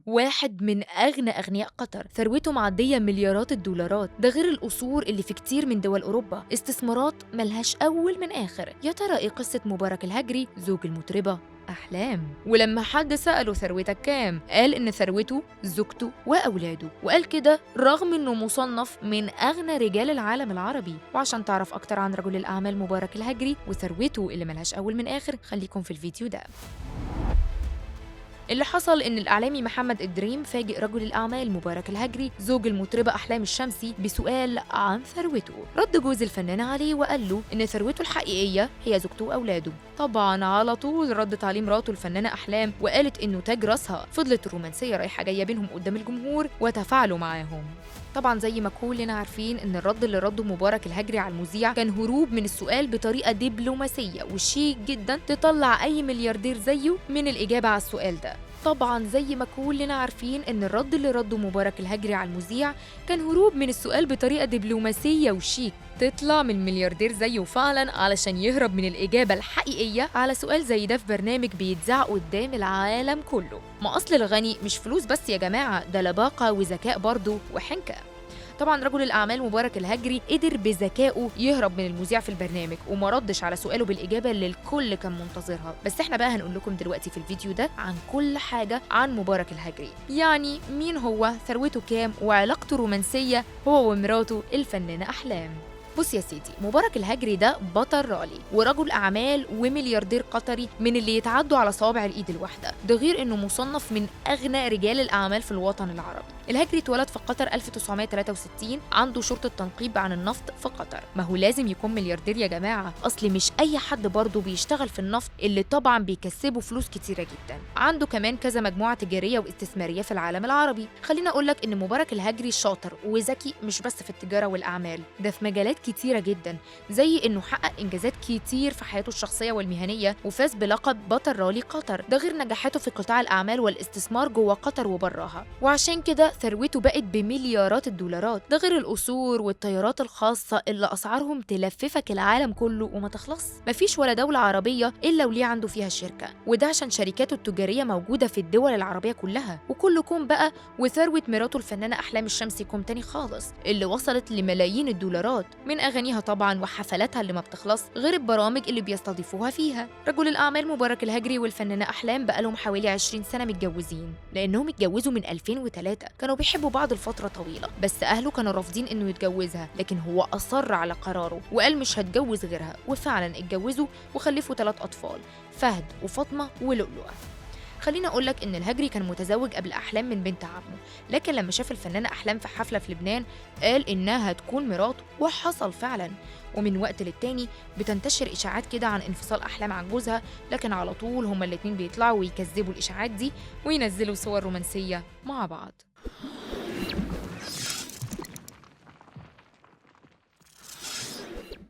واحد من أغنى أغنياء قطر، ثروته معدية مليارات الدولارات، ده غير القصور اللي في كتير من دول أوروبا، استثمارات ملهاش أول من آخر. يا ترى إيه قصة مبارك الهجري زوج المطربة أحلام؟ ولما حد سأله ثروتك كام، قال إن ثروته زوجته وأولاده، وقال كده رغم إنه مصنف من أغنى رجال العالم العربي. وعشان تعرف أكتر عن رجل الأعمال مبارك الهجري وثروته اللي ملهاش أول من آخر، خليكم في الفيديو ده. اللي حصل إن الإعلامي محمد الدريم فاجئ رجل الأعمال مبارك الهجري زوج المطربة أحلام الشامسي بسؤال عن ثروته. رد جوز الفنانة عليه وقال له إن ثروته الحقيقية هي زوجته وأولاده. طبعا على طول ردت عليه مراته الفنانة أحلام وقالت إنه تاج راسها. فضلت الرومانسية رايحة جاية بينهم قدام الجمهور وتفاعلوا معاهم. طبعا زي ما كلنا عارفين ان الرد اللي رده مبارك الهجري على المذيع كان هروب من السؤال بطريقة دبلوماسية وشيك جدا تطلع اي ملياردير زيه من الاجابة على السؤال ده. طبعا زي ما كلنا عارفين ان الرد اللي رده مبارك الهجري على المذيع كان هروب من السؤال بطريقة دبلوماسية وشيك تطلع من ملياردير زيه فعلا، علشان يهرب من الإجابة الحقيقية على سؤال زي ده في برنامج بيتذاع قدام العالم كله. ما أصل الغني مش فلوس بس يا جماعة، ده لباقة وذكاء برضه وحنكة. طبعا رجل الأعمال مبارك الهجري قدر بذكائه يهرب من المذيع في البرنامج وما ردش على سؤاله بالإجابة اللي الكل كان منتظرها. بس احنا بقى هنقول لكم دلوقتي في الفيديو ده عن كل حاجة عن مبارك الهجري، يعني مين هو، ثروته كام، وعلاقته الرومانسية هو ومراته الفنانة أحلام. بص يا سيدي، مبارك الهجري ده بطل رالي ورجل أعمال وملياردير قطري من اللي يتعدوا على صوابع الإيد الواحدة، ده غير إنه مصنف من أغنى رجال الأعمال في الوطن العربي. الهجري اتولد في قطر 1963، عنده شرطة تنقيب عن النفط في قطر. ما هو لازم يكون ملياردير يا جماعة، أصل مش أي حد برضه بيشتغل في النفط اللي طبعا بيكسبه فلوس كتيرة جدا. عنده كمان كذا مجموعة تجارية واستثمارية في العالم العربي. خلينا أقولك إن مبارك الهجري شاطر وذكي مش بس في التجارة والأعمال، ده في مجالات كتيرة جدا، زي إنه حقق إنجازات كتير في حياته الشخصية والمهنية وفاز بلقب بطل رالي قطر، ده غير نجاحاته في قطاع الأعمال والاستثمار جوه قطر وبراها. وعشان كده ثروته بقت بمليارات الدولارات، ده غير القصور والطيارات الخاصة اللي أسعارهم تلففك العالم كله وما تخلص. مفيش ولا دولة عربية إلا وليه عنده فيها شركة، وده عشان شركاته التجارية موجودة في الدول العربية كلها. وكل كوم بقى وثروة مراته الفنانة أحلام الشامسي كوم تاني خالص، اللي وصلت لملايين الدولارات من أغانيها طبعا وحفلاتها اللي ما بتخلص، غير البرامج اللي بيستضيفوها فيها. رجل الأعمال مبارك الهجري والفنانة أحلام بقالهم حوالي 20 سنة متجوزين، لأنهم اتجوزوا من 2003. كانوا بيحبوا بعض لفترة طويلة، بس أهله كانوا رافضين إنه يتجوزها، لكن هو أصر على قراره وقال مش هتجوز غيرها، وفعلا اتجوزوا وخلفوا 3 أطفال، فهد وفاطمة ولؤلؤة. خلينا أقولك إن الهجري كان متزوج قبل أحلام من بنت عمه، لكن لما شاف الفنانة أحلام في حفلة في لبنان قال إنها هتكون مراته، وحصل فعلا. ومن وقت للتاني بتنتشر إشاعات كده عن انفصال أحلام عن جوزها، لكن على طول هما الاتنين بيطلعوا ويكذبوا الإشاعات دي وينزلوا صور رومانسية مع بعض.